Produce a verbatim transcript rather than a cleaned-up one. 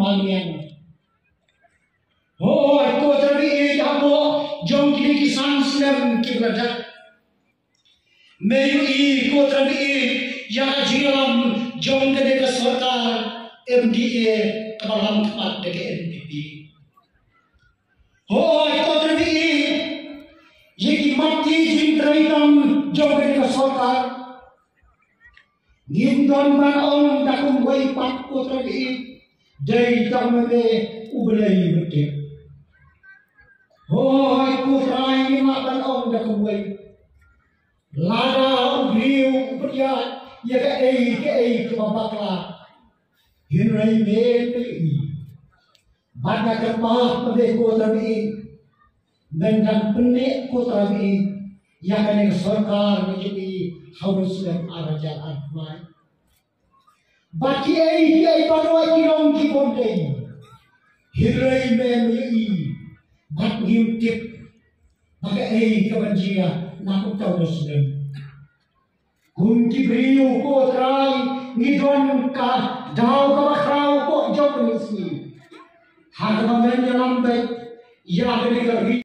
Amen. Hooid, ko Trai Blei, hapoh jong kine ki san snem kiba la dep, me ïohi ko Trai Blei ïa ka jingïalam jong kane ka sorkar M D A kaba lam khmat da ka N P P. Hooid, ko Trai Blei, ïa ki mat ki jingtrei tam jong kane ka sorkar, ngim don ban ong da kumwei pat ko Trai Blei, dei tang ma me U Blei uba tip. Hooid ko Trai, ngim lah ban ong da kumwei. Lada u briew u pdiang ïa kaei kaei kaba bakla, hynrei me me ïohi. Bad nga kyrpad ba me ko Trai Blei, men dang pynneh ko Trai Blei ïa kane ka sorkar jong ngi ha u snem ar hajar arphew lai. Bad kiei kiei baroh ki long ki bym dei, hynrei me me ïohi. Bad ngim tip ba kaei kaban jia na uta u snem. Kum ki briew ko Trai, ngi don ka daw kaba khraw hapoh jong ka sngi, ha kaba men ïalam beit ïa kane ka ri